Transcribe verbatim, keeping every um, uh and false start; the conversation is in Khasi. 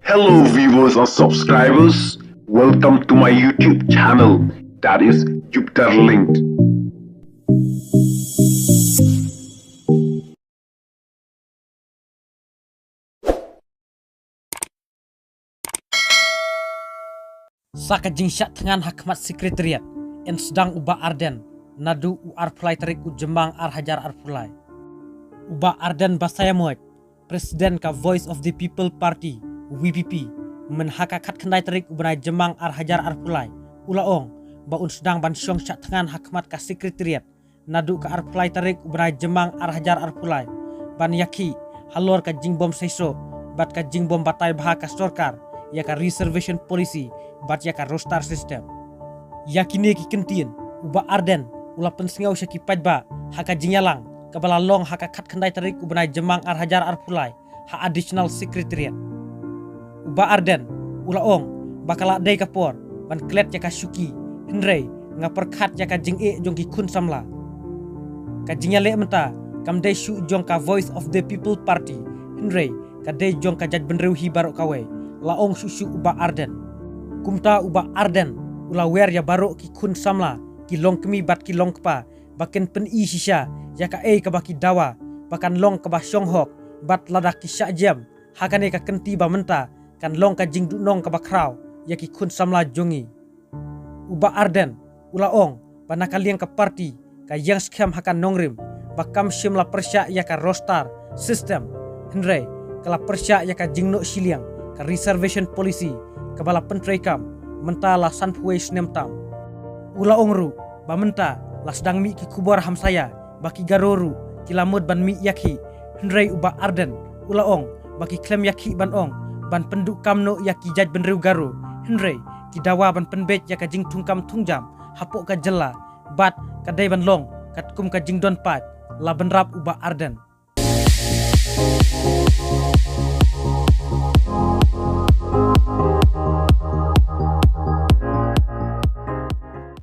Hello viewers and subscribers, welcome to my YouTube channel, that is Jupiter Linked. Sa ka jingshah thngan ha khmat Secretariat yn sdang u Bah Ardent naduh u arphew lai tarik u Jymmang ar hajar arphew lai. U Bah Ardent Basaiawmoit, President ka Voice of the People Party, VPP, mynha ka khatkhyndai tarik u bnai Jymmang ar hajar arphew lai, u la ong ba un sdang ban shong shah thngan ha khmat ka Secretariat naduh ka arphew lai tarik u bnai Jymmang ar hajar arphew lai ban ïakhih halor ka jingbym seisoh bad ka jingbym batai bha ka sorkar ïa ka reservation policy bad ïa ka roster system. Ïa kine ki kyntien u Bah Ardent u la pynsngew sha ki paidbah ha ka jingïalang kaba la long ha ka khatkhyndai tarik u bnai Jymmang ar hajar arphew lai ha Additional Secretariat. U Bah Ardent u la ong ba ka la dei ka por ban klet ïa ka shuki, hynrei nga pyrkhat ïa ka jingeh jong ki khun samla. Ka jingïaleh mynta kam dei shuh jong ka Voice of the People Party, hynrei ka dei jong ka jaitbynriew hi baroh kawei, la ong shuh shuh u Bah Ardent. Kumta u Bah Ardent u la wer ïa baroh ki khun samla, ki longkmie bad ki longkpa, ba kin pyni shisha ïa kaei kaba ki dawa ba kan long kaba shong hok, bad lada ki shah jem ha kane ka kynti ba mynta kan long ka jingduhnong kaba khraw ïa ki khun samla jong ngi. U Bah Ardent u la ong ba na ka liang ka party ka ïeng skhem ha ka nongrim ba kam shym la pyrshah ïa ka roster system, hynrei ka la pyrshah ïa ka jingnoh shiliang, ka reservation policy kaba la pyntreikam mynta la sanphew wei snem tam. U la ong ruh ba mynta la sdang mih ki khubor hamsaïa ba ki Garo ruh ki la mut ban mih ïakhih, hynrei u Bah Ardent u la ong ba ki khlem ïakhih ban ong ban pynduh kam noh ïa ki jaitbynriew Garo, hynrei ki dawa ban pynbeit ïa ka jingthungkam thungjam hapoh ka jylla, bad ka dei ban long katkum ka jingdon paid. La bynrap u Bah Ardent.